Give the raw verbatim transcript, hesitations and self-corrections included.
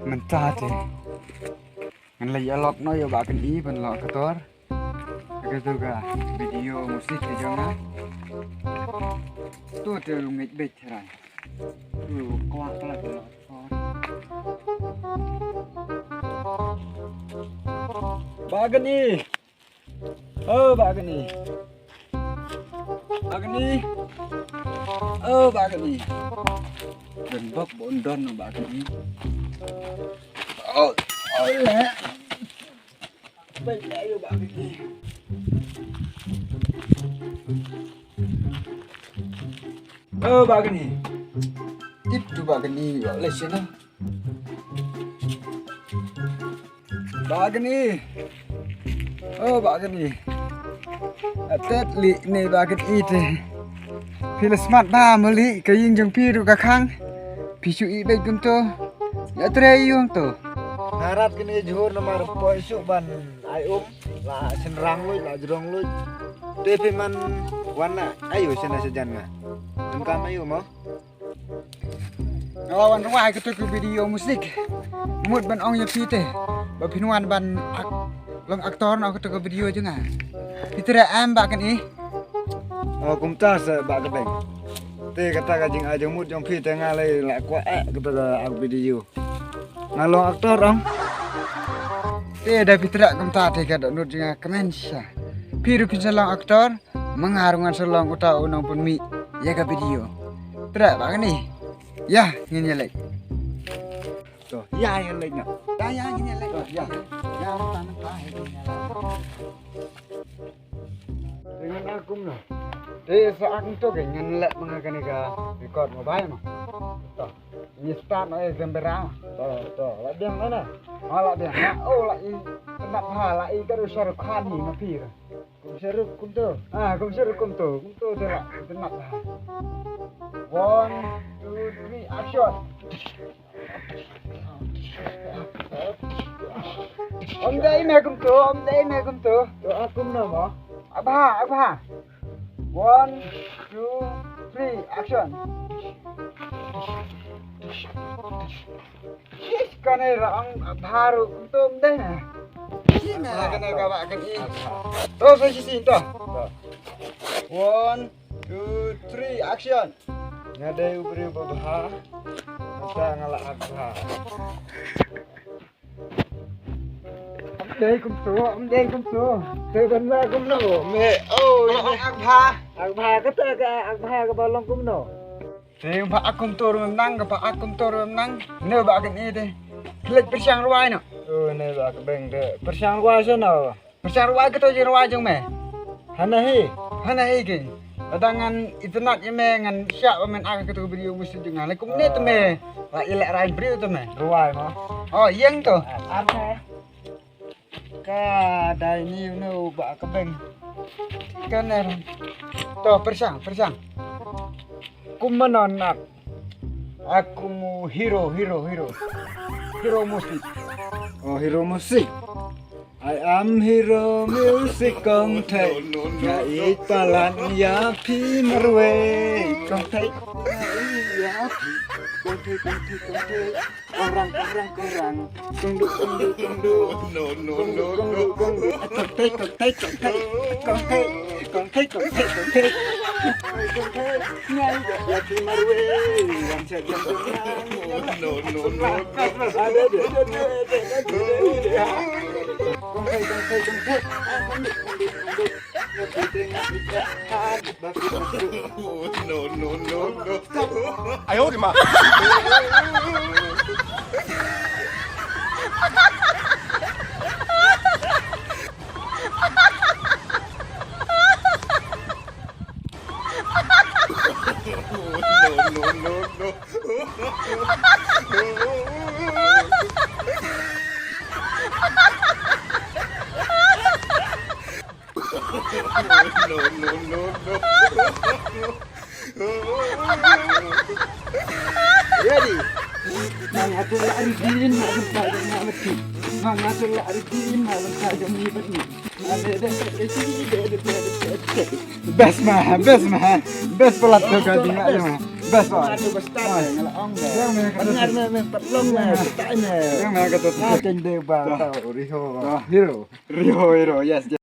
Mynta te ngan leit ïalok noh ïa u Bah Kynï ban long aktor. Ka tu ka video musik ka jong nga. Tu te u ngeit beit tharai. Tu kwah kwah ban long aktor. Bah Kynï. Oh, Bah Kynï. Bah Kynï. Oh, Bah Kynï. Don bok bon don Bah Kynï. Oh, oh, le. Baik, ayo, Bah Kynï. Oh, Bah Kynï. Itu Bah Kynï, Bah, le sini. Bah Kynï. Oh, Bah Kynï. Atet li ne Bah Kynï te. Phi la smat bha mo li ka ïing jong phi ruh ka khang. Phi shu i beit kumto. Ïa trei ïa u hangto. Nga rat kane jhur namar poi shu ban ai um. La shynrang luid, la jrong luid. Te phi man wan na ai u shane shajan nga. Donkam ai u mo. Nga la wan rwai katu ka video musik. Mut ban ong ïa phi te ba phin wan ban ak-, long aktor na katu ka video jong nga. Phi treh em Bah Kynï? Oh, kumta sa Bah Kbeng. Te kata ka jingai jong mut jong phi te nga lei la kwah eh kata ka ak video. Nga long aktor ong. Te da phi treh kumta te ka dohnud jong nga kmen sha. Phi ruh phin sa long aktor. Ma nga ruh ngan sa long uta u nongpynmih ïa ka video. Treh Bah Kynï. Ïa, ngin ïa leit. To, ïa, ïa leit noh. Ïa, ïa, ngin ïa leit. To, ïa. Ïa, uta na ka, ïa, ngin ïa leit. Te ngan ak kumno? Te sa ak to ke ngan leh ma nga kane ka record mobile mo. To. Ngi start noh ïa ka kamera mo. To, to. La biang noh na. Ma la biang. La, oh, la i. Kena pha la i ka ruh Shah Rukh Khan hi ma phi. Kum Shah Rukh kumto. Ah, kum Shah Rukh kumto. Kumto te la. Kena pha. One, two, three, action. Ym dei me kumto, ym dei me kumto. To ak kumno mo? Ak bha, ak bha. One, two, three, action. Shish, kane ra ong ak bha ruh kumto ym dei me. Shish, me kane ka Bah Kynï. To sa shisien to. One, two, three, action. Nga dei u briew ba bha. Mynta nga la ak bha. Ym dei kumto, ym dei kumto. Te ban la kumno me. Oh, ak bha. Ak bha kata ka ak bha kaba long kumno. Te ba ak kumto ruh nang, kaba ak kumto ruh nang. Ne Bah Kynï te. Klet pyrshang rwai noh. Oh, ne Bah Kbeng te. Pyrshang rwai sano. Pyrshang rwai kato jingrwai jong me. Hana hi. Hana hi ki. Lada ngan itynnad ïa me ngan shah ba men ak kato video musik jong nga. Lei kumne te me. La ïaleh raiñ briew te me. Rwai mo. Oh, ïeng to. Ar ne. Ka dei ni u Bah Kbeng. Ka ne. To pyrshang, pyrshang. Kum manon ak. Ak kum u hero, hero, hero. Hero musik. Oh, hero musik. I am hero music kong thei. Nga ïeit palat ïa phi marwei kong thei. Ïa phi kong thei, kong thei, kong thei. Kong rang, kong rang, kong rang. Kong du, kong du, kong du. No, no, no, no. Kong du, kong du, kong du. Kong thei, kong thei, kong thei. Kong thei, kong thei, kong thei. Kong thei. Nga ïeit ïa phi marwei. Wan sha jan jong nga. No, no, no, no. Kong thei, kong thei, kong thei. No, no, no, no. 哎呦我的妈！ No, no, no, no. No, no, no, no. Ready? Nang Best man, best man, best pelat tu ka ding aja man. Best man. Yang mana kata tu? Yang mana kata tu? Riho, riho, yes, yes.